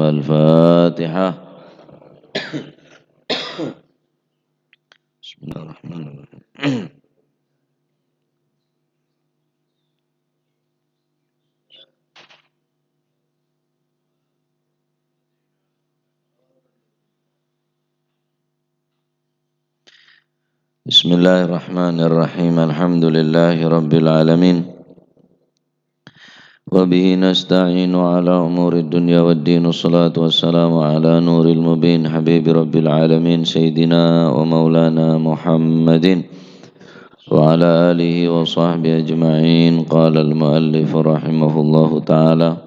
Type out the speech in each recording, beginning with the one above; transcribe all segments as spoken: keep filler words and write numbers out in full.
Al-Fatihah. Bismillahirrahmanirrahim. Bismillahirrahmanirrahim. Alhamdulillahirabbil alamin. Wa bihi nasta'inu ala umurid dunya waddin. Wassalatu wassalamu ala nuril mubin, habibi rabbil alamin, sayyidina wa maulana Muhammadin, wa ala alihi wa sahbihi ajma'in. Qala al-muallif rahimahullahu ta'ala,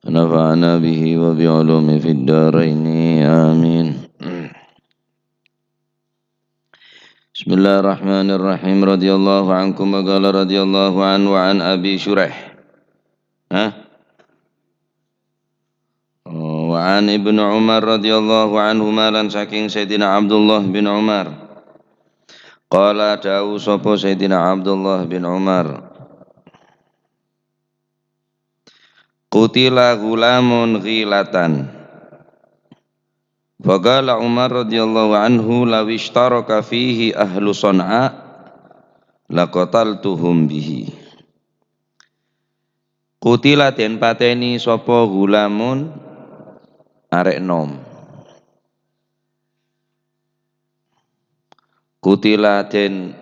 nafa'ana bihi wa bi ulumi fid daraini. Amin. Bismillahirrahmanirrahim. Radhiyallahu ankum, wa qala radhiyallahu anhu wa an Abi Syuraih. Hah? Oh, wa an Ibnu Umar radhiyallahu anhuma, lan saking Sayyidina Abdullah bin Umar. Qala, dawuh sapa Sayyidina Abdullah bin Umar, "Qutila ghulamun ghilatan." Faqala Umar radhiyallahu anhu, "Law isytaraka fihi ahlu Shan'a, laqataltuhum bihi." Qutila, den pateni sapa ghulamun, arè' enom. Qutila, den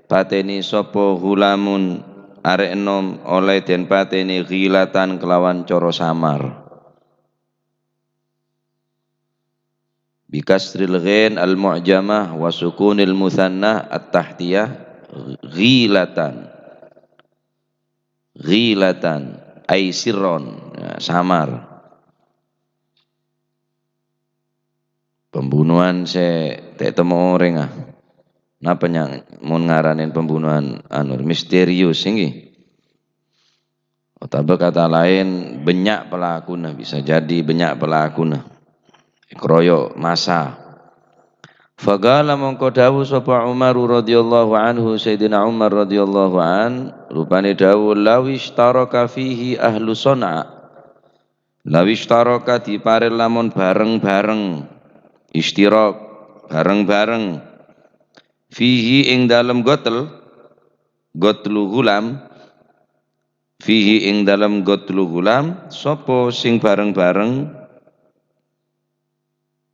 pateni sapa ghulamun, arè' enom, ollè den pateni ghilatan kelawan cara samar. Bi kasril ghain al-mu'jamah wa sukunil musanna at-tahtiyah, ghilatan. Ghilatan, ay sirron, ya, samar. Pembunuhan sè ta' ètemmo orèng, ah. Napa nyang mon ngaranè pembunuhan, anu, misterius, ènggi? Otabâ kata laèn, bânnya' pelakuna, bisa jadi bânnya' pelakuna. Èkaroyok massa. Faqala, mongko dawuh sapa Umar radhiyallahu anhu, Sayyidina Umar radhiyallahu an, rupane dawuh, "Law isytaraka fihi ahlu Shan'a." Law isytaraka, dipare lamun bareng-bareng, isytirak, bareng-bareng, fihi, ing dalem qatl, qatlu ghulam, fihi, ing dalem qatlu ghulam, sapa sing bareng-bareng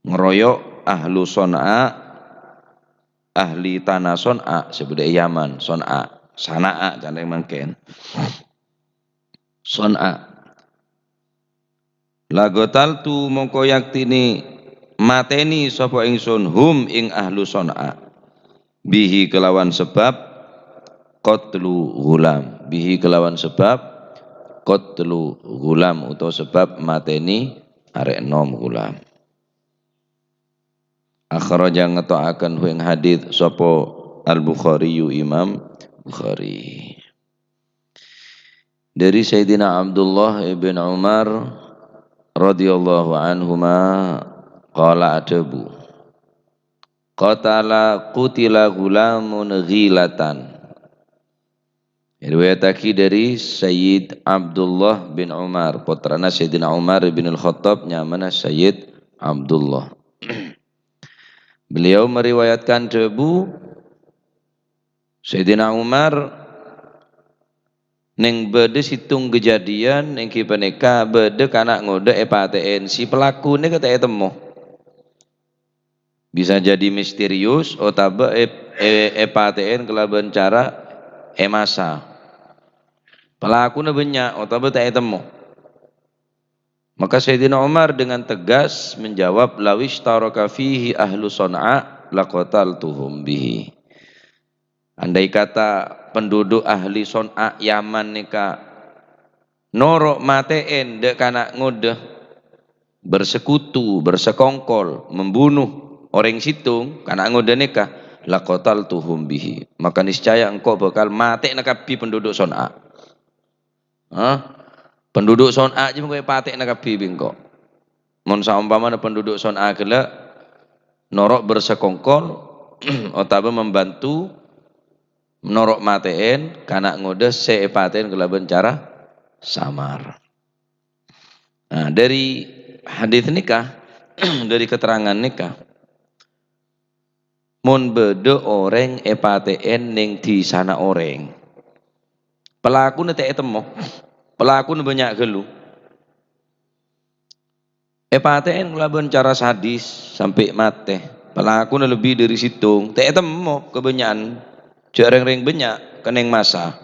ngeroyok ahlu Shan'a, ahli tana Shan'a, sè budhâ è Yaman, Shan'a, Sana'a, carana mangkèn. Shan'a. Laqataltu, mongko yaktine mateni sapa ingsun, hum, ing ahlu Shan'a. Bihi, kelawan sebab qatlu ghulam. Bihi, kelawan sebab qatlu ghulam, utawa sebab mateni arè' enom ghulam. Akhraja, ngeto'aken hu ing hadits sapa Al-Bukhari, Imam Bukhari. Dari Sayyidina Abdullah ibn Umar radhiyallahu anhuma, qala, adhâbu, qatala, qutila ghulamun ghilatan. Riwayatagi dari Sayyid Abdullah bin Umar, putrana Sayyidina Umar bin Al-Khattab, nyamana Sayyid Abdullah. Beliau meriwayatkan dhâbu, Sayyidina Umar, neng bâdâ sèttong kejadian, ènggi panèka bâdâ kana' ngodâ èpatè'èn, si pelaku nèka ta' ètemmo. Bisa jadi misterius, otabâ è-, è-, èpatè'èn kalabân cara èmassa. Pelakuna bânnya', otabâ ta' ètemmo. Maka Sayyidina Umar dengan tegas menjawab, "Law isytaraka fihi ahlu Shan'a, laqataltuhum bihi." Andai kata penduduk ahli Shan'a Yaman nèka noro' matè'èn dâ' kana' ngodâ, bersekutu, bersekongkol, membunuh orèng sèttong, kana' ngodâ nèka, "Laqataltuhum bihi." Maka niscaya engko' bakal matè'na kabbhi penduduk Shan'a. Hah? Penduduk Shan'a jiyâ mengko èpatè'na kabbhi bi' engko'. Mon saompamana penduduk Shan'a ghellâ' noro' bersekongkol otabâ membantu noro' matè'èn kana' ngodâ sè èpatè'èn kalabân cara samar. Nah, dari Hadis nèka, dhâri keterangan nèka, mon bâdâ orèng èpatè'è neng dhisana orèng, pelakona ta' ètemmo, pelakona bânnya' ghâllu. Èpatè'è kalabân cara sadis sampè' matè, pelakona lebbi dhâri sèttong, ta' ètemmo kabânnya'an, jhâ' rèng-rèng bânnya' kennèng masa.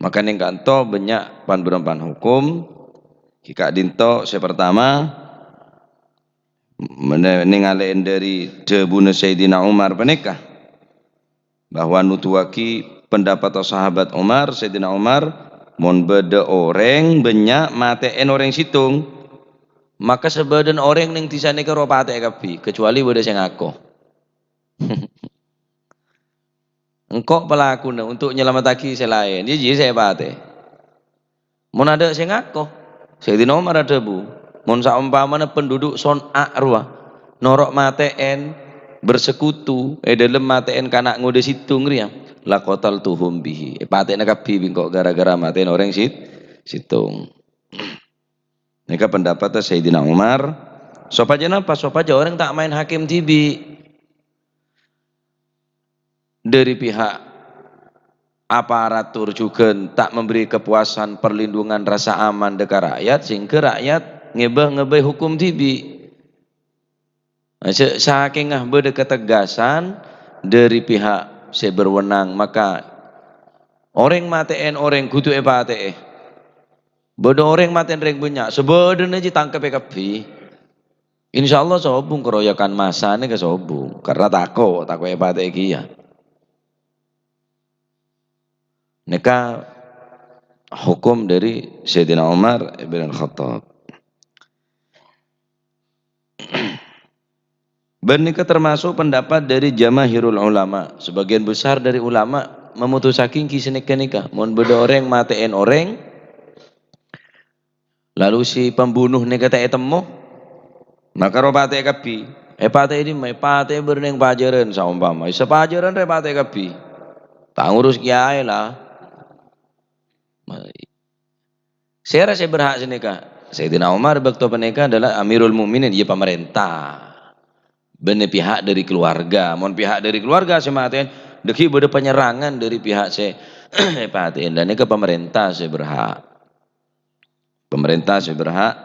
Maka neng ka'dinto bânnya' pan-bârâmpan hokom. Ghi' ka'dinto sè partama, mene-, nengalè'è dhâri dhâbuna Sayyidina Umar panèka, bahwa nuduwaghi pendapat sahabat Umar, Sayyidina Umar, "Mon bâdâ orèng bânnya' matè'è orèng sèttong, maka sabâdhâna orèng neng dhisa nèka ro patè'è kabbhi, kecuali bâdâ sè ngako." Engko' pelakona untuk nyalamettaghi sè laèn, iyâ, iyâ sè èpatè'è. Mon adâ' sè ngako, Sayyidina Umar adhâbu, "Mon saompamana penduduk Son'a rowa noro' matè'è, bersekutu è dhâlem matè'è kana' ngodâ sèttong rèya, laqataltuhum bihi." Èpatè'ana kabbhi bi' engko' gara-gara matè'è orèng sèt-, sèttong. Nèka pendapatnya Sayyidina Umar. Sopajâ napa? Sopajâ orèng ta' maèn hakim dhibi'. Dhâri pihak aparatur jhughân ta' memberi kepuasan, perlindungan, rasa aman dâ' ka rakyat, sehingga rakyat ngèbâ-ngèbâi hokom dhibi'. Nah, sa-, sakènga bâdâ ketegasan dhâri pihak sè berwenang, maka orèng matè'è orèng kodhu èpatè'è. Bâdâ orèng matè'è rèng bânnya', sabâdhâna jiyâ tangkebbhi kabbhi. Insyaallah sobung keroyokan massa nèka sobung, karena tako', tako' èpatè'è kèya. Nèka hokom dhâri Sayyidina Umar ibn Al-Khattab. Bân nèka termasuk pendapat dhâri jamahirul ulama. Sebagian besar dhâri ulama memutusaghi ghi sanèka nèka. Mon bâdâ orèng matè'è orèng, lalu si pembunuh nèka ta' ètemmo, maka ro patè'è kabbhi. Èpatè'è è dimma? Èpatè'è bârnèng pajhârân saompama. Sapajhârân rè patè'è kabbhi. Ta' ngurus kèyaè la. Sèra sè berhak sanèka? Sayyidina Umar bâkto panèka adalah Amirul Mukminin, iyâ pamarènta. Bânnè pihak dhâri keluarga. Mon pihak dhâri keluarga sè matè'è, dhâggi' bâdâ penyerangan dhâri pihak sè èpatè'è. Dan nèka pamarènta sè berhak. Pamarènta sè berhak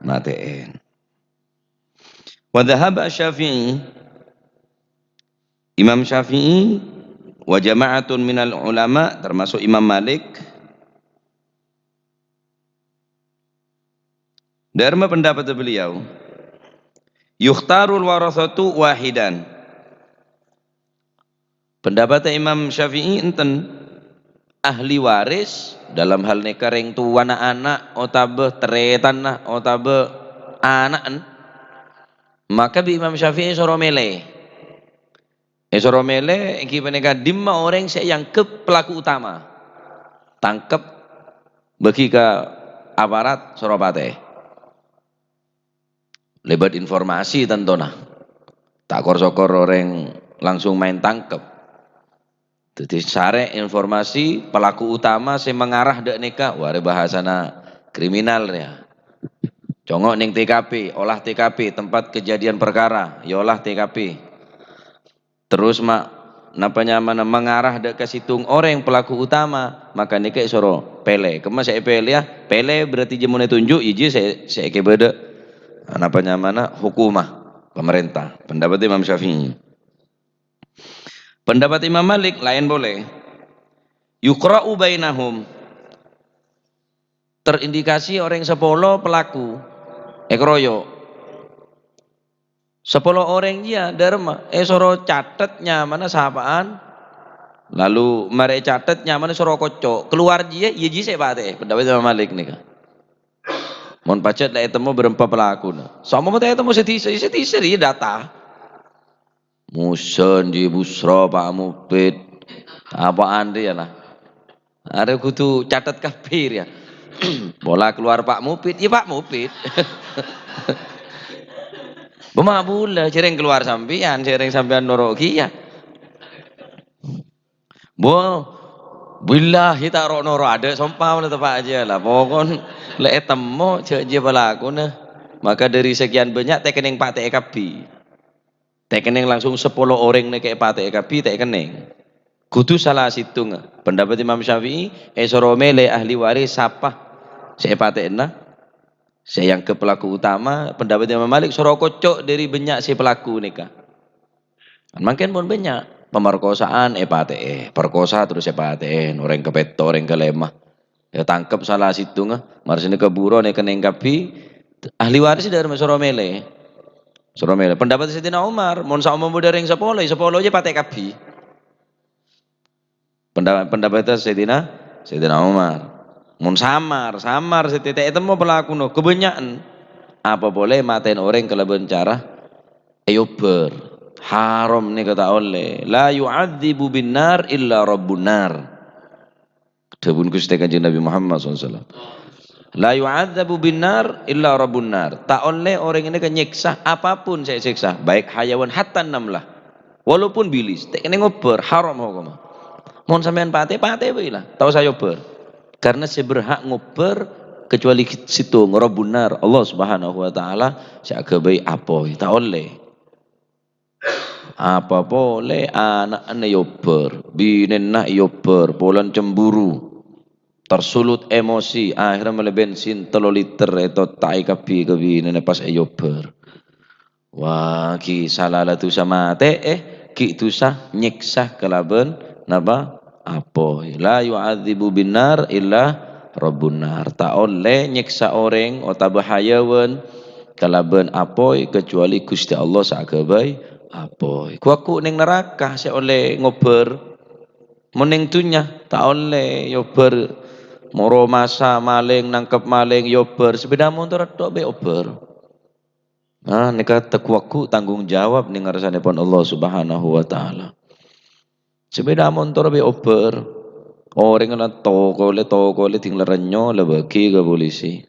matè'è. Wa dhahaba Syafi'i, Imam Syafi'i, wa jama'atun minal ulama, termasuk Imam Malik. Dârma pendapat beliau, "Yukhtarul warasatu wahidan." Pendapat Imam Syafi'i enten, ahli waris dalam hal nèka rèng towana ana' otabâ tarètanna otabâ ana'en, maka bi' Imam Syafi'i soro mèlè. Èsoro mèlè ènggi panèka dimma orèng sè èangghep pelaku utama. Tangkep, bâgi ka aparat, soro patè'è. Lèbât informasi tantona. Ta' kor-sokor orèng langsung maèn tangkep. Dhâddhi sarè informasi pelaku utama sè mengarah dâ' nèka, wâ rè bahasana kriminal rèya. Congo' neng T K P, olah T K P, tempat kejadian perkara, èolah T K P. Terros ma-, napa nyamana mengarah dâ' ka sèttong orèng pelaku utama, maka nèka èsoro pèlè. Kemma sè èpèlèya? Pèlè berarti jhâ' mon ètonjhu', iyâ jiyâ sè, sè èkè bâdâ, napa nyamana, hukuma, pamarènta. Pendapat Imam Syafi'i. Pendapat Imam Malik laèn polè. Yuqra'u bainahum. Terindikasi orèng sapolo pelaku èkaroyok. Sapolo orèng jiyâ dâremma, èsoro catet nyamana sapa'an, lalu marè ècatet nyamana soro kocco'. Kalowar jiyâ, iyâ jiyâ sè èpatè'è, pendapat Imam Malik nèka. Mon pajhât la ètemmo bârâmpa pelakuna. Saompama ta' ètemmo sè dhisa, sè dhisa iyâ data. Musen, Ji Busro, Pak Mupit. Apa'an rèya, la? Arè kodhu catet kabbhi, yâ. Pola kalowar Pak Mupit, yâ Pak Mupit. Bâ ma' bulâ, jhârèng kalowar sampèyan, jhârèng sampèyan noro' kèya. Bo, billahi ta' ro'-noro' adâ' sompa la teppa' jiyâ, la. Pokon la ètemmo, jhâ' jiyâ pelakuna. Maka dhâri sakèyan bânnya' ta' kennèng patè'è kabbhi. Ta' kennèng langsung sapolo orèng nèka èpatè'è kabbhi, ta' kennèng. Kodhu sala sèttonga. Pendapat Imam Syafi'i, èsoro mèlè ahli waris sapa sè èpatè'ana, sè èangghep pelaku utama. Pendapat Imam Malik, soro kocco' dhâri bânnya' sè pelaku nèka. Kan mangkèn pon bânnya'. Pemerkosaan èpatè'è, perkosa terros èpatè'è, orèng kapètto, orèng kalèma. Ya tangkep sala sèttonga, mara sè nèka buron èkennèng kabbhi, ahli waris dhâremma soro mèlè. Soro mèlè. Pendapat Sayyidina Umar, mon saompama bâdâ orèng sapolo, ya sapolo jâ patè'è kabbhi. Penda-, pendapat Sayyidina, Sayyidina Umar. Mon samar, samar sè ta' ètemmo pelakuna, kabânnya'an. Apa polè matè'è orèng kalabân cara èobbhâr. Haram nèka ta' ollè. "La yu'adzibu bin nar illa rabbun nar." Dhâbuna Ghustè Kanjeng Nabi Muhammad sallallahu alaihi wasallam. "La yu'adzabu bin nar illa rabbun nar." Ta' ollè orèng nèka nyèksa apapun sè èsèksa, baik hayawan hatta namlah. Walaupun bilis, ta' kennèng ngobbhâr, haram hokomma. Mon sampèyan patè, patè bhâi la, ta' osa èobbhâr. Karena sè berhak ngobbhâr kecuali sèttong, Rabbun Nar, Allah Subhanahu wa Ta'ala, sè aghâbây apoy, ta' ollè. Apa polè ana'na èobbhâr, binèna èobbhâr, polana cemburu. Tersulut emosi, akhirnya mellè bensin tello liter ètotta'è kabbhi ka binèna pas èobbhâr. Wah, ghi' sala la dusa matè'è, ghi' dusa nyèksa kalabân napa? Apoy. "La yu'adzibu bin nar illa rabbun nar." Ta' ollè nyèksa orèng otabâ hayawan kalabân apoy, kecuali Ghustè Allah sè aghâbây apoy. Ku-, ghu neng naraka sè ollè ngobbhâr. Mon neng dhunnya, ta' ollè èobbhâr. Moro masa malèng, nangkep malèng, èobbhâr. Sepeda motor tok bhâi èobbhâr. Nah, nèka teghu-waghu tanggung jawab neng ngarsanèpon Allah Subhanahu wa Ta'ala. Sepeda motor bhâi èobbhâr. Orèng la toko lè, toko lè, ding la rènyo, la bâgi ka polisi.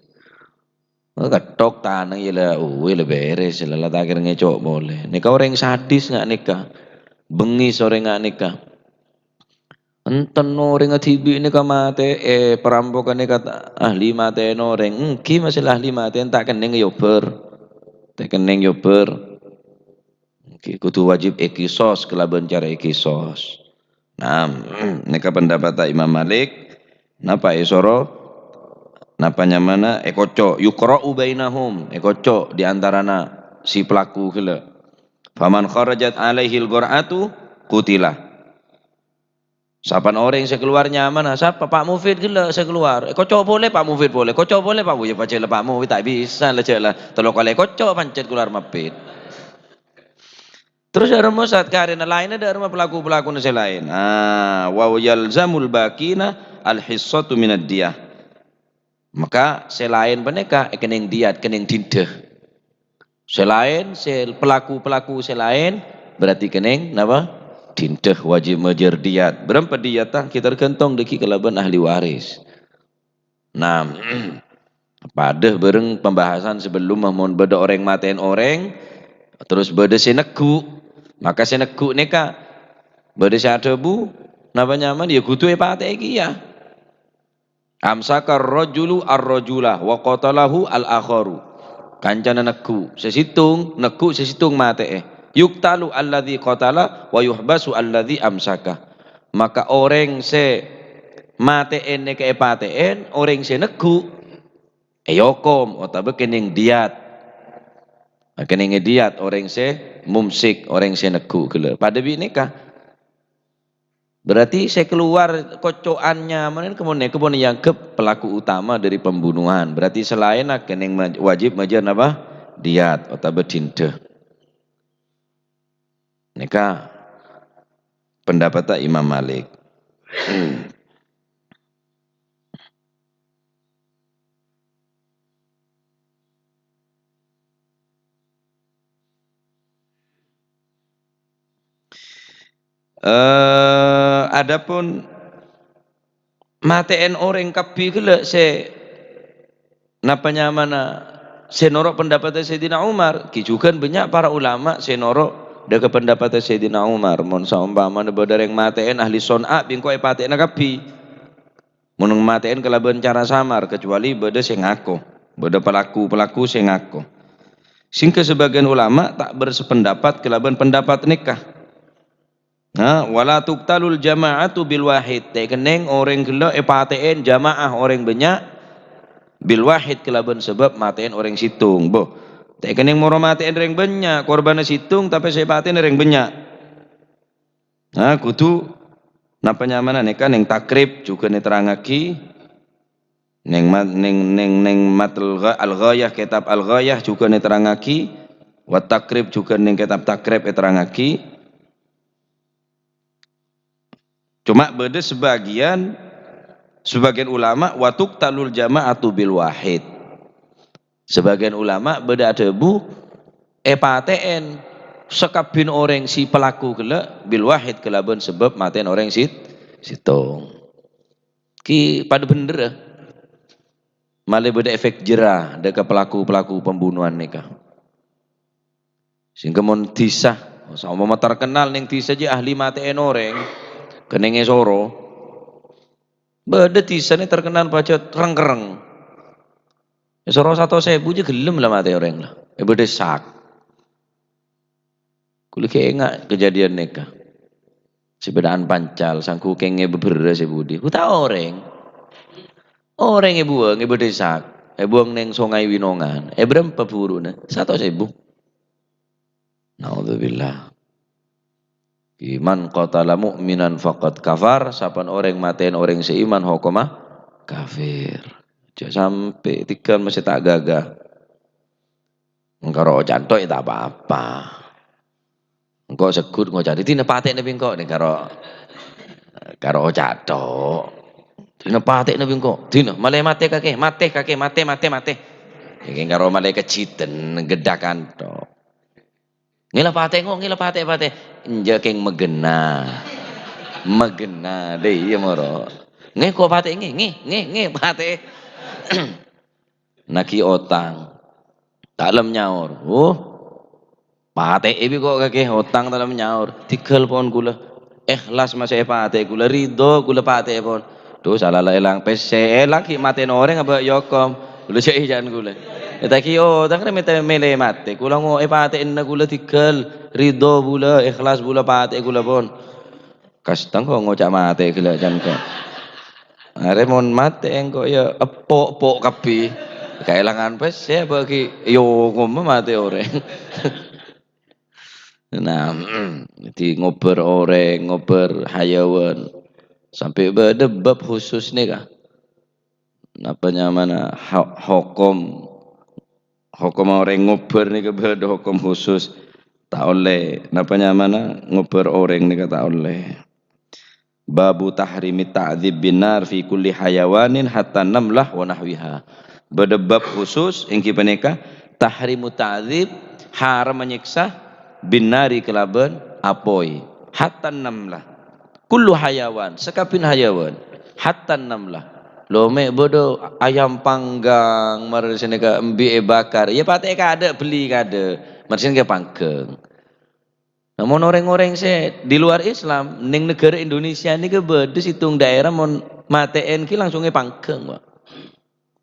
Ketthok tanang ya la, uwè la bèrès, la, la ta' kèra ngèco' polè. Nèka orèng sadis nga' nèka. Bengis orèng nga' nèka. Enten orèng dhibi' nèka matè'è, perampokan nèka ta-, ahli matè'è orèng. Èngghi masalah ahli matè'è ta' kennèng èobbhâr. Ta' kennèng èobbhâr. Èngghi, kodhu wajib èkisos kalabân cara èkisos. Nah, nèka pendapatta Imam Malik. Napa èsoro? Napa nyamana èkoco'? Yuqra'u bainahum, èkoco' di antarana si pelaku ghellâ'. "Faman kharajat alaihil qur'atu qutila." Sapan orèng sè kalowar nyamana, sapa? Pak Mufid ghellâ' sè kalowar. Èkoco' polè Pak Mufid polè, koco' polè Pak Mufid, ya pajhât la Pak Mufid ta' bisa la jhâ' la. Tello kalè èkoco' pancèt kalowar mabbit. Terros dhâ' remma sat karèna laènna dhâ' remma pelaku-pelakuna sè laèn. Ah, wa yalzamul baqina al-hissatu minad diyah. Maka sè laèn panèka èkennèng diyat, kennèng dinda. Sè laèn, sè pelaku-pelaku sè laèn, berarti kennèng napa? Dinda, wajib majâr diyat. Bârâmpa diyatta? Ghi' tergantung dhâggi' kalabân ahli waris. Nah, padâ bâreng pembahasan sebelum, mon bâdâ orèng matè'è orèng, terros bâdâ sè neggu'. Maka sè neggu' nèka bâdâ sè adhâbu, napa nyamana? Ya kodhu èpatè'è kèya. "Amsaka ar-rajulu ar-rajula wa qatalahu al-akharu." Kancana neggu', sè sèttong, neggu' sè sèttong matè'è. "Yuqtalu alladzi qatala wa yuhbasu alladzi amsaka." Maka orèng sè matè'è nèka èpatè'è, orèng sè neggu' èokom otabâ kennèng diyat. Kennèng diyat orèng sè mumsik, orèng sè neggu' ghellâ'. Padâ bi' nèka. Berarti sè kalowar koco'an nyamana kemon-, kemon èangghep pelaku utama dari pembunuhan. Berarti sè laènna kennèng ma-, wajib majâr napa? Diyat otabâ dinda. Nèka pendapatta Imam Malik. Eh, adapun matè'è orèng kabbhi ghellâ' sè napa nyamana sè noro' pendapatta Sayyidina Umar, ghi' jhughân bânnya' para ulama sè noro' dhâ' ka pendapatta Sayyidina Umar. Mon saompamana bâdâ orèng matè'è ahli Son'a, bi' engko' èpatè'ana kabbhi. Mon matè'è kalabân cara samar, kecuali bâdâ sè ngako, bâdâ pelaku-pelaku sè ngako. Sehingga sebagian ulama tak bersependapat kelaban pendapat nèka. Nah, "Wala tuqtalul jama'atu bil wahid." Tè' kennèng orèng ghellâ' èpatè'è jamaah orèng bânnya' bil wahid kelaban sabâb matè'è orèng sèttong. Bo, tè' kennèng moro matè'è orèng bânnya', korbanna sèttong, tapè sè èpatè'è orèng bânnya'. Nah, kodhu napa nyamana nèka nèng Takrib jhughân èterrangaghi, nèng ma-, nèng, nèng, nèng Matal Gha-, Al-Ghayah, kitab Al-Ghayah jhughân èterrangaghi, wa Takrib jhughân nèng kitab Takrib èterrangaghi. Coma bâdâ sebagian, sebagian ulama, "Wa tuqtalul jama'atu bil wahid." Sebagian ulama bâdâ adhâbu, èpatè'è sakabbhiyân orèng sè pelaku ghellâ' bil wahid kelaban sabâb matè'è orèng sè-, sèttong. Ki padâ bhendher, eh. Malè bâdâ efek jera dâ' ka pelaku-pelaku pembunuhan nèka. Sehingga mon dhisa, saompama terkenal nèng dhisa jiyâ ahli matè'è orèng, kennèng èsoro. Bâdâ dhisanè terkenal pajhât reng-kerreng. Èsoro satos èbu jiyâ ghellem la matè'è orèng la. Èbâdâsak. Kulâ kèngèng kejadian nèka. Sepedaan pancal, sangghu kèngèng bhâbhârâ sè budi. Hu ta' orèng. Orèng èbuwâng, èbâdâsak. Èbuwâng nèng Sungai Winongan. Èbârâmpa bhuru'na? Satos èbu. Naudzubillah. "Man qatala mu'minan faqad kafar," sapan orèng matè'è orèng sè iman hokomma kafir. Jhâ' sampè' tèghâl masè ta' ghâghâ. Engkaro oca' tok ya ta' pa-apa. Engko' segghut ngoca', "Dinah patè'na bi' engko'," nèng karo, karo oca' tok. "Dinah patè'na bi' engko', dinah malè matè kakè, matè kakè, matè, matè, matè." Nèng karo malè kejhidhân, gheddakan tok. "Ngèla patè, ngo, ngèla patè, patè." "Enjâ' kèng maghenna." Maghenna, dâ' iyâ moro. "Ngè, ko' patè, ngè, ngè, ngè, ngè, patè." Naghi otang. Ta' lem nyaor. "Oh, patè'è bi' ko' kakè, otang ta' lem nyaor." "Tèghâl pon kulâ. Èhlas masè èpatè'è kulâ, ridho kulâ patè'è pon." "Dhu, sala la èlang pèssè, èlang ghi' matè'è orèng abâ' èokom." Kulâ jhâ' iyâ'an kulâ. Ètaghi otang rè mètè mèlè matè. Kulâ ngo'è patè'èna kulâ tèghâl, ridho bulâ, èhlas bulâ patè'è kulâ pon. Kastang ko' ngoca' matè ghellâ' can ko'. Arè mon matè engko' ya eppo'-eppo' kabbhi. Kaèlangan pèssè bâgi yo ngomma matè orèng. Nah, dhâddhi ngobâr orèng, ngobâr hayawan. Sampè' bâdâ bab khusus nèka. Napa nyamana ho-, hokom, hokom orèng ngobâr nèka bâdâ hokom khusus. Ta' ollè, napa nyamana ngobâr orèng nèka ta' ollè. Babu tahrimi ta'dzib bin nar fi kulli hayawanin hatta namlah wa nahwiha. Bâdâ bab khusus èngghi panèka tahrimu ta'dzib, haram manyèksa, bin nari kalabân apoy. Hatta namlah. Kullu hayawan, sakabbhiyân hayawan. Hatta namlah. Lo mè' bâdâ ayam panggang, marè sè nèka embi' èbakar. Ya patè kadâ', bellè kadâ'. Marè sè nèka panggang. Nah, mon orèng-orèng sè di luar Islam, nèng naghârâ Indonesia nèka bâdâ sèttong daerah mon matè'è ghi langsung èpanggang, Pak.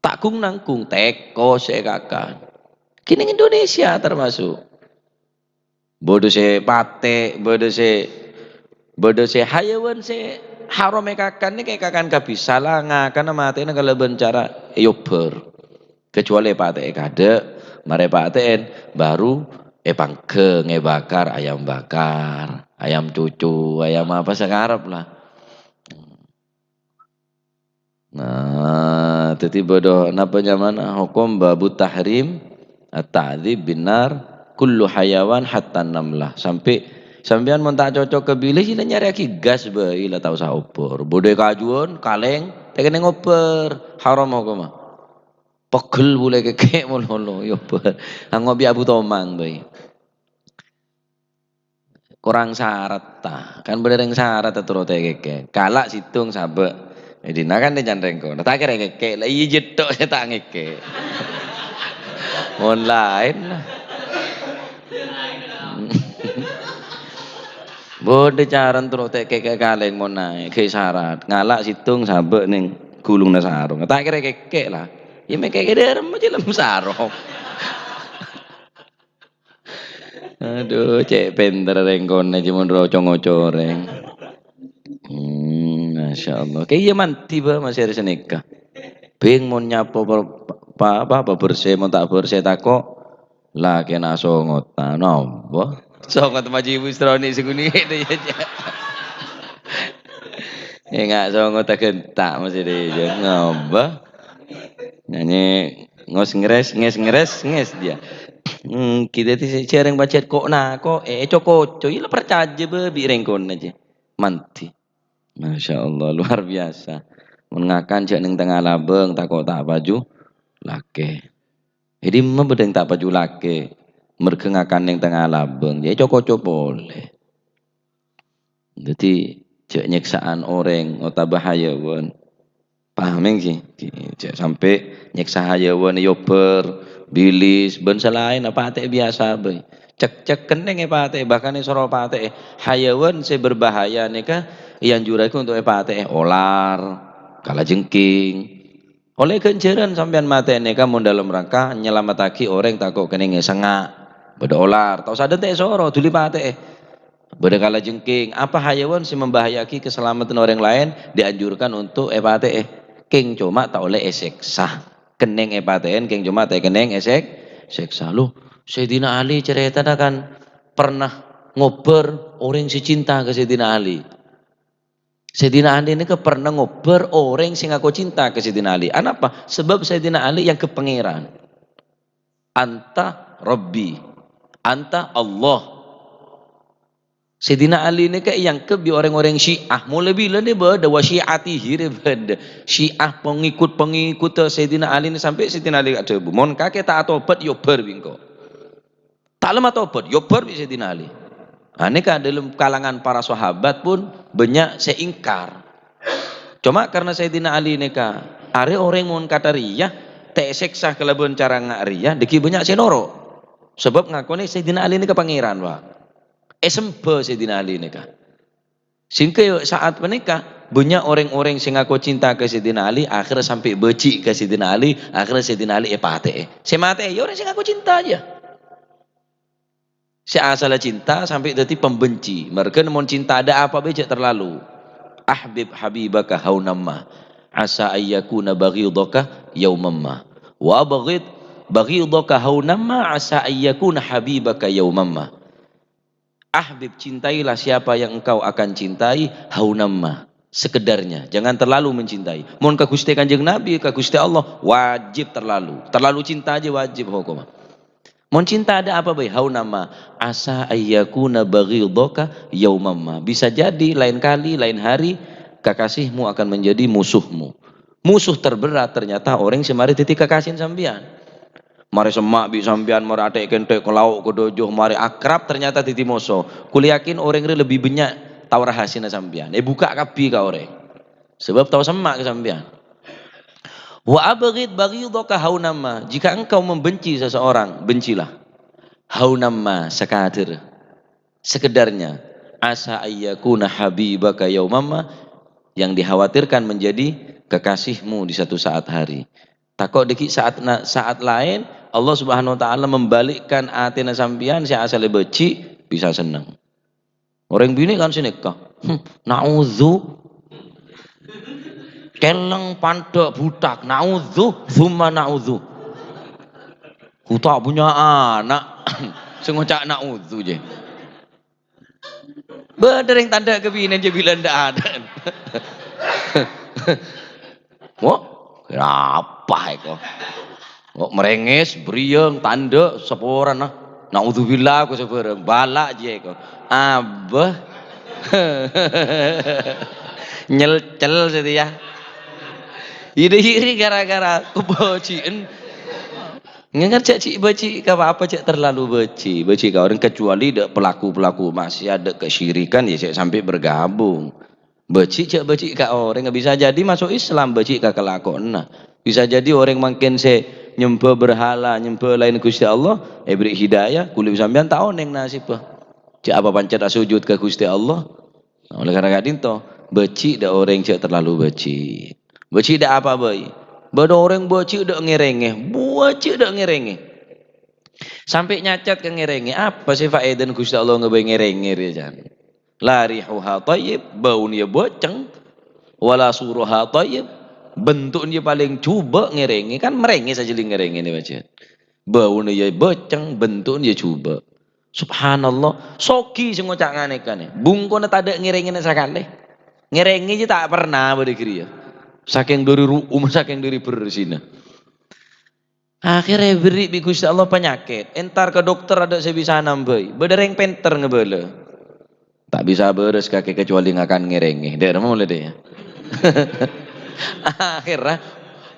Ta' gung-nanggung, tèko sè èkakan. Ghi nèng Indonesia termasuk. Bâdâ sè patè', bâdâ sè, bâdâ sè hayawan sè haram èkakan nèka èkakan kabbhi. Sala ngakana matè'na kalabân cara èobâr. Kecuali patè'è kadâ', marè patè'è baru èpanggang, èbakar, ayam bakar, ayam cucu, ayam apa sè karep la. Nah, dhâddhi bâdâ napa nyamana hokom babu tahrim at-ta'dzib bin nar kullu hayawan hatta namlah. Sampè' sampèyan mon ta' cocok ka bilâ, sila nyarèyaghi gas bhâi, la ta' osa obâr. Bâdâ kajuwân, kalèng, ta' kennèng obâr. Haram hokomma. Pegel bulâ kèkè' molo-molo, ya obâr. Angop bi' Abu Tomang bhâi. Korang sarat, ta? Kan bâdâ rèng sarat, ta, toro' ta' kèkè'. Kala' sèttong sabâ'. È dinna kan dhi' can rèng kono. Ta' kèra kèkè', la iyâ jiyâ tok sè ta' ngèkè'. Mon laèn. Bâdâ carana toro' ta' kèkè' kalèng mon naè', ghi' sarat. Ngala' sèttong sabâ' nèng ghulungnga sarong. Ta' kèra kèkè' la. Iyâ mè' kèkè' dâremma jhâlem sarong. Adhu, cè' pènter rèng konè, cè' mon ro-, co-ngoco rèng. Hmm, masyaallah. Kè iyâ mandhi, Bâ, masih arè sanèka. Bhing mon nyapo per-, pa-, apa, apa bersè, mon ta' bersè tako'. Lakèna songotan, apa? Songot maji Ibu Stroni sè guni, yâ, yâ. Enga' songot agenta' masih dhi-, yâ, ngapa? Nyanyi ngos ngres, nges ngres, nges dia. Hmm, kita ti sè-, sèrèng pajhât ko'-nako', eh, co-koco, iyâ la parcajâ bâ bi' rèng konè jâ. Mandhi. Masya Allah, luar biasa. Mon ngakan jhâ' neng tengnga labâng, tako' ta' paju lakè. È dimma bâdâ sè ta' paju lakè, merghâ ngakan neng tengnga labâng, jâ co-koco polè. Dhâddhi, jhâ' nyèksa'an orèng otabâ hayawân. Paham, èng, ghi? Jhâ' sampè' nyèksa hayawân, èobhâr, bilis, bân sè laènna, patè'è biyasa bhâi. Cèk-cèk kennèng èpatè'è, bahkan èsoro patè'è. Hayawân sè berbahaya nèka èanjurraghi untuk èpatè'è, olar, kalajengking. Ollè ghânjhârân sampèyan matè nèka mon dâlem rangka nyalamettaghi orèng tako' kennèng èsengnga'. Bâdâ olar, ta' osa dântè' èsoro, dhuli patè'è. Bâdâ kalajengking, apa hayawân sè membahaya'aghi kasalameddhân orèng laèn dianjurkan untuk èpatè'è. Kèng coma ta' ollè èsèksa. Kennèng èpatè'è, kèng coma ta' kennèng èsèk-, sèksa. Loh, Sayyidina Ali carètana kan pernah ngobhâr orèng sè cinta ka Sayyidina Ali. Sayyidina Ali nèka pernah ngobhâr orèng sè ngako cinta ka Sayyidina Ali. Anapa? Sabâb Sayyidina Ali èangghep Pangèran. "Anta Rabbi, anta Allah." Sayyidina Ali nèka èangghep bi' orèng-orèng Syiah. Molaè bilâ nè bâdâ, wa syi'atihi rè bâdâ. Syiah pengikut-pengikut Sayyidina Ali nè sampè' Sayyidina Ali adhâbu, "Mon kakè ta' atobhât, èobhâr bi' engko'." Ta' lem atobhât, èobhâr bi' Sayyidina Ali. Nah, nèka dâlem kalangan para sahabat pun bânnya' sè ingkar. Coma karna Sayyidina Ali nèka arè orèng mon kata rèya, ta' èsèksa kalabân cara nga' rèya, dhâggi' bânnya' sè noro'. Sabâb ngakonè Sayyidina Ali nèka Pangèran, Pak. Èsembhâ Sayyidina Ali nèka. Sehingga ya saat panèka, bânnya' orèng-orèng sè ngako cinta ka Sayyidina Ali, akhèrra sampè' bâji' ka Sayyidina Ali, akhèrra Sayyidina Ali èpatè'è. Sè matè'è, ya orèng sè ngako cinta jâ. Sè asalla cinta sampè' dhâddhi pembenci. Marghâna mon cinta ada apa bhâi jhâ' terlalu. "Ahbib habibaka haunamma, asa ayyakuna baghidaka yaumamma. Wa abghid baghidaka haunamma, asa ayyakuna habibaka yaumamma." Ahbib, cintailah siapa yang engkau akan cintai, haunamma, sekedarnya, jangan terlalu mencintai. Mon ka Ghustè Kanjeng Nabi, ka Ghustè Allah, wajib terlalu. Terlalu cinta jâ wajib hokomma. Mon cinta ada apa bhâi, haunamma, asa ayyakuna baghidaka yaumamma. Bisa jadi lain kali, lain hari, kekasihmu akan menjadi musuhmu. Musuh terberat ternyata orèng sè marè dhâddhi kekasèna sampèyan. Marè semma' bi' sampèyan, marè atè'-kentè' ka lao' ka dâjâ, marè akrab ternyata dhâddhi moso. Kulâ yakin orèng rè lebbi bânnya' tao rahasiyana sampèyan. Èbukka' kabbhi ka orèng. Sabâb tao semma' ka sampèyan. "Wa abghid baghidaka haunamma." Jika engkau membenci seseorang, bencilah. Haunamma, sakadâr. Sekedarnya. Asa ayyakuna habibaka yaumamma, yang dikhawatirkan menjadi kekasihmu di satu saat hari. Tako' dhâggi' saat na-, saat laèn, Allah Subhanahu wa Ta'ala membalikkan atèna sampèyan sè asalla bâji' bisa senneng. Orèng binè' kan sè nèka. Hmm, naudzu. Kèlèng pandhâ' butak. Naudzu, tsumma naudzu. Ku ta' punya ana'. Sè ngoca' naudzu, jâ. Bâdâ rèng tandhâ' ka binèna jâ bilân dâ'-adâ'ân. Wo, apa èko? Wo, merengis, beriang, tandhâ', saporana. Naudzubillah, ku sabârâng. Bâlâ jiyâ èko. Abâ. Nyelcel satèya. Iri-iri gara-gara kabâji'ân. Ngerjâ' jhâ' bâji' ka apa-apa, jhâ' terlalu bâji'. Bâji' ka orèng, kecuali dâ' pelaku-pelaku maksiat, dâ' kesyirikan, ya jhâ' sampè' bergabung. Bâji' jhâ' bâji' ka orèng, bisa jadi masuk Islam bâji' ka kalakowanna. Bisa jadi orèng mangkèn sè nyembhâ berhala, nyembhâ laèn Ghustè Allah, èberri' hidayah, kulâ bi' sampèyan ta' onèng nasibbhâ. Jhâ' apa pancet asojud ka Ghustè Allah. Nah, oleh karena ka'dinto, bâji' dâ' orèng jhâ' terlalu bâji'. Bâji' dâ' apa bhâi? Bâdâ orèng bâji' dâ' ngèrèngè, bâji' dâ' ngèrèngè. Sampè' nyacat ka ngèrèngè, apa sè faèdana Ghustè Allah ngabâi ngèrèngè rèya, can? La rihuha thayyib, bâuna ya bâceng. Wala suruha thayyib, bentu'na ya palèng jhubâ' ngèrèngè, kan marèngè sajhâlân ngèrèngè nè, bâjâ. Bâuna ya bâceng, bentu'na ya jhubâ'. Subhanallah, soghi sè ngoca' nganèka nè. Bungkona tadâ' ngèrèngèna sakalè. Ngèrèngè jâ ta' perna bâdâ ghâriyâ. Sakèng dâri ru'um, sakèng dâri bersina. Akhèrra èberri' bi' Ghustè Allah panyakèt. Entar ka dokter adâ' sè bisa nambâi. Bâdâ rèng pènter ngabâlâ. Ta' bisa bârâs kakè kecuali ngakan ngèrèngè. Dâ'remma molè dâ' iyâ. Akhèrra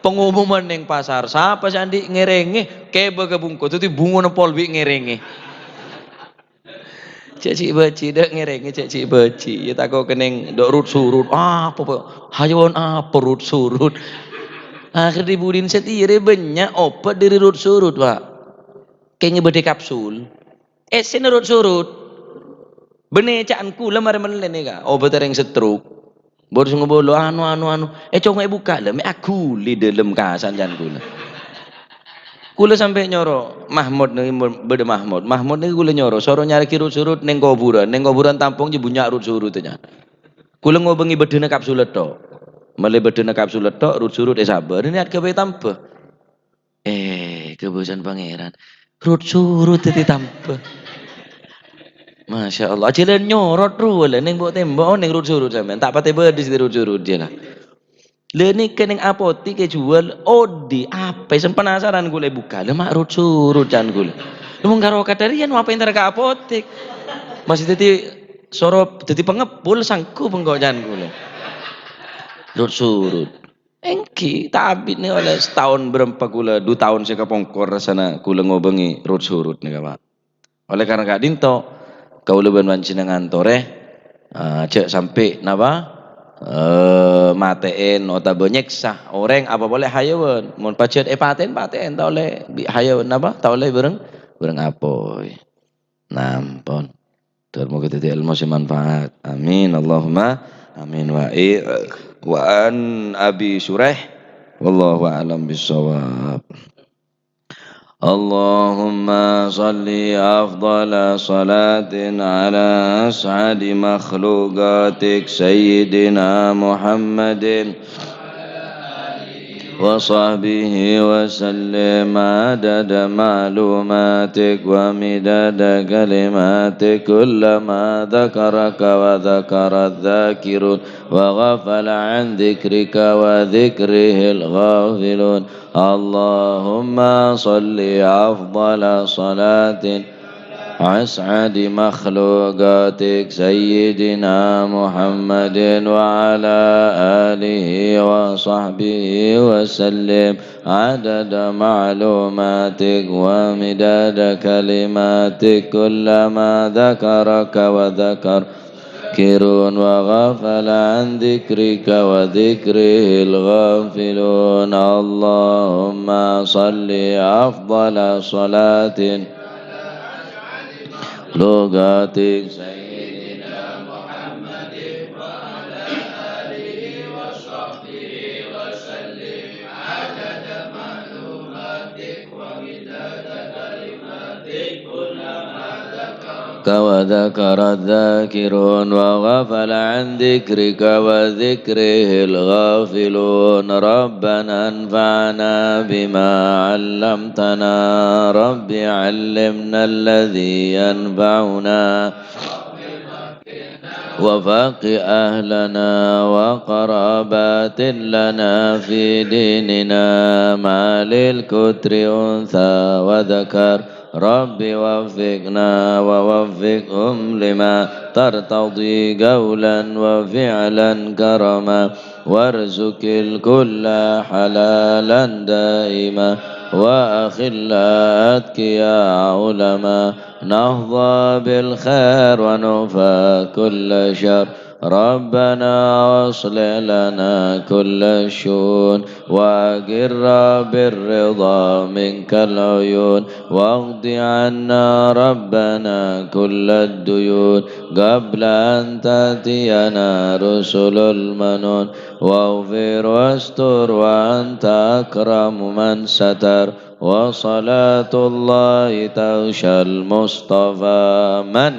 pengumuman neng pasar. Sapa sè andi' ngèrèngè? Kèbâ ka bungko. Dâddhi bungkona pol bi' ngèrèngè. Cè' ci'-bâci' dâ' ngèrèngè, cè' ci'-bâci'. Iyâ tako' kenning dâ' rut-surut. Apa, Pak? Hayawan apa rut-surut? Akhèr dhi-budhina satèya rè bânnya' obat dâri rut-surut, Pak. Kèngèng bâdâ kapsul. Èssèna rut-surut. Bânnè ca'na kaulâ marè mellè nèka, obat orèng stroke. Bârâs ngobâlâ, anu, anu, anu. È, cong èbukka', la mè' aghuli dâlem kasan can kaulâ. Kaulâ sampè' nyoro Mahmud nè, bâdâ Mahmud. Mahmud nè kaulâ nyoro, soro nyarè'aghi rut-surut neng kobhurân. Neng kobhurân tampong jâ bânnya' rut-surut, can. Kaulâ ngobângè bâddhâna kapsul tok. Mellè bâddhâna kapsul tok, rut-surut èsabâ. Niyat ghâbây tambâ. Eh, kabâsana Pangèran. Rut-surut dâddhi tambâ. Masya Allah. Ajhâlân nyorot rowa la, neng bo'-tembo' oneng rut-surut sampèyan. Ta' patè bâdâ sè rut-surut jâ la. La nèka neng apotik èjhuwâl odi, apa sè penasaran kaulâ èbukka'. La ma' rut-surut can kaulâ. Mon karo kadhâriyân apa entar ka apotik. Masih dâddhi soro-, dâddhi pangepul sanggup engko' can kaulâ. Rut-surut. Èngghi, ta' abit nè ollè sataon bârâmpa kaulâ, du taon sè kapongkor rassana kaulâ ngobângè rut-surut nèka, Pak. Ollè karana ka'dinto, kaulâ bân panjhennengngan torè, eh, jhâ' sampè' napa, eh, matè'èn otabâ nyèksa orèng apa polè hayawan. Mon pajhât èpatè'èn, patè'èn ta' ollè bi' hayawan napa? Ta' ollè bhâreng, bhâreng apoy. Nah, ampon. Tur moga dâddhi èlmo sè manfaat. Amin. Allahumma amin. Wa i-, wa an Abi Syuraih. Wallahu a'lam bissawab. Allahumma shalli afdhala shalatin ala as'adi makhluqatik Sayyidina Muhammadin وصحبه وسلم عدد معلوماتك ومداد كلماتك كلما ذكرك وذكر الذاكرون وغفل عن ذكرك وذكره الغافلون. اللهم صل أفضل صلاة أسعد مخلوقاتك سيدنا محمد وعلى آله وصحبه وسلم عدد معلوماتك ومداد كلماتك كلما ذكرك وذكر الذاكرون وغفل عن ذكرك وذكره الغافلون. اللهم صل أفضل صلاة لغاتك سيدنا محمد وعلى آله وصحبه وسلم عدد معلوماتك ومداد كلماتك كلما ذكرك وذكر الذاكرون وغفل عن ذكرك وذكره الغافلون. ربنا انفعنا بما علمتنا. رب علمنا الذي ينفعنا وفق أهلنا وقرابات لنا في ديننا مع للكتر أنثى وذكر. رب وفقنا ووفقهم لما ترتضي قولا وفعلا كرما. وارزق الكل حلالا دائما وأخلاء أتقياء علما نحظى بالخير ونكفى كل شر. ربنا أصلح لنا كل الشؤون وأقر بالرضا منك العيون واقض عنا ربنا كل الديون قبل أن تأتينا رسل المنون واغفر واستر وأنت أكرم من ستر. وصلاة الله تغشى المصطفى من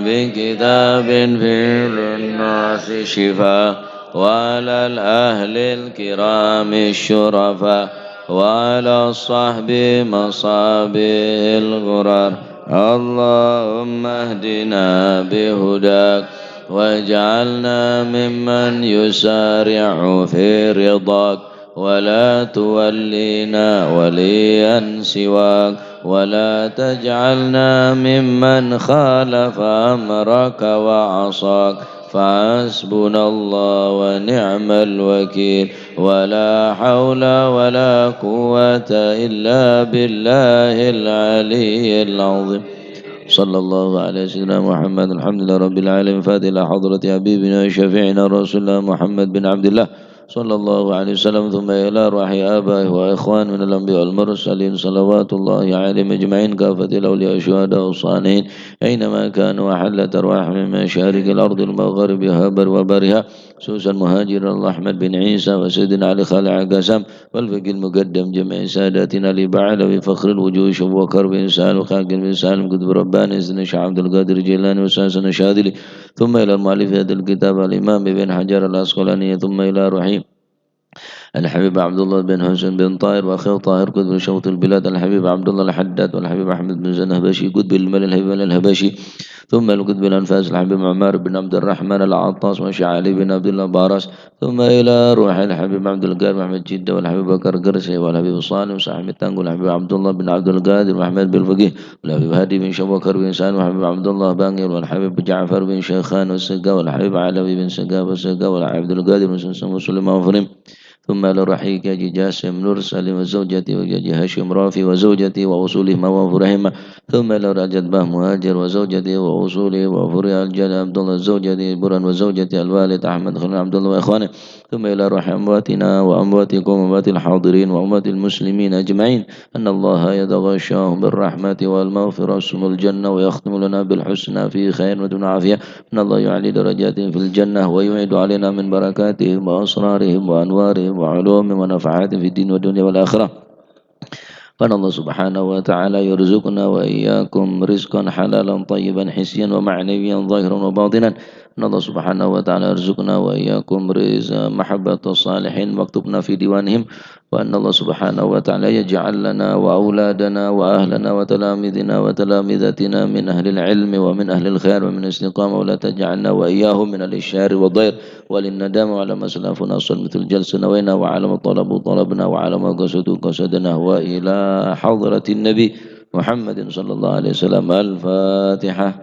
بكتاب فيه للناس شفاء، وعلى الأهل الكرام الشرفاء، وعلى الصحب مصابيح الغرر. اللهم اهدنا بهداك، واجعلنا ممن يسارع في رضاك، ولا تولينا وليا سواك، ولا تجعلنا ممن خالف أمرك وعصاك. فحسبنا الله ونعم الوكيل، ولا حول ولا قوة إلا بالله العلي العظيم. صلى الله على سيدنا محمد. الحمد لله رب العالمين. فاتحة إلى حضرة حبيبنا وشفيعنا رسول الله محمد بن عبد الله، صلى الله عليه وسلم، ثم إلى أرواح آبائه وإخوانه من الأنبياء والمرسلين، صلوات الله عليهم أجمعين، كافة الأولياء والشهداء والصالحين، أينما كانوا، وحلت أرواحهم من مشارق الأرض المغاربها وبرها، خصوصا مهاجر الله أحمد بن عيسى وسيدنا علي خليل عكاسام، والفقيه المقدم جميع ساداتنا لبعلوي فخر الوجوه شوكر بن سالم، خاكر بن سالم، قطب رباني سيدنا الشيخ عبد القادر الجيلاني وأستاذنا الشاذلي، ثم إلى المؤلف هذا الكتاب الإمام ابن حجر العسقلاني، ثم إلى روح الحبيب عبد الله بن حسين بن طاهر وأخيه طاهر قطب شوط البلاد، الحبيب عبد الله الحداد والحبيب أحمد بن زنهبشي قطب المال الحبيب الحبشي، ثم إلى قطب الأنفاس الحبيب عمار بن عبد الرحمن العطاس والشيخ علي بن عبد الله باراس، ثم إلى روح الحبيب عبد القادر محمد جدة والحبيب بكر قرسي والحبيب صالح صاحب التانقو والحبيب عبد الله بن عبد القادر محمد بالفقيه والحبيب هادي بن شبكر بن سالم والحبيب عبد الله بانقر والحبيب جعفر بن شيخان والسقا والحبيب علوي بن سقا والسقا والحبيب عبد القادر بن سمسم وسليمان وفريم، ثم إلى روح كاجي جاسم نور سليم وزوجته وكاجي هاشم رافي وزوجته وأصولهما وفروعهما، ثم إلى روح الجد باه مهاجر وزوجته وأصوله وفروع الجد عبد الله وزوجته برهان وزوجته الوالد أحمد خليل عبد الله وإخوانه، ثم إلى روح أمواتنا وأمواتكم وأموات الحاضرين وأموات المسلمين أجمعين، أن الله يتغشاهم بالرحمة والمغفرة ويسكنهم الجنة ويختم لنا بالحسنى في خير وعافية، أن الله يعلي درجاتهم في الجنة ويعيد علينا من بركاتهم وأسرارهم وأنوارهم وعلومهم ونفحاتهم في الدين والدنيا والآخرة. وأن الله سبحانه وتعالى يرزقنا وإياكم رزقا حلالا طيبا حسيا ومعنويا ظاهرا وباطنا. أن الله سبحانه وتعالى يرزقنا وإياكم رزق محبة الصالحين واكتبنا في ديوانهم. وأن الله سبحانه وتعالى يجعل لنا وأولادنا وأهلنا وتلاميذنا وتلامذتنا من أهل العلم ومن أهل الخير ومن الاستقامة، ولا تجعلنا وإياهم من أهل الشر والضير والندامة على ما سلفنا. صلى مثل الجلسة نوينا وعلى ما طلبوا طلبنا وعلى ما قصدوا قصدنا وإلى حضرة النبي محمد صلى الله عليه وسلم. الفاتحة.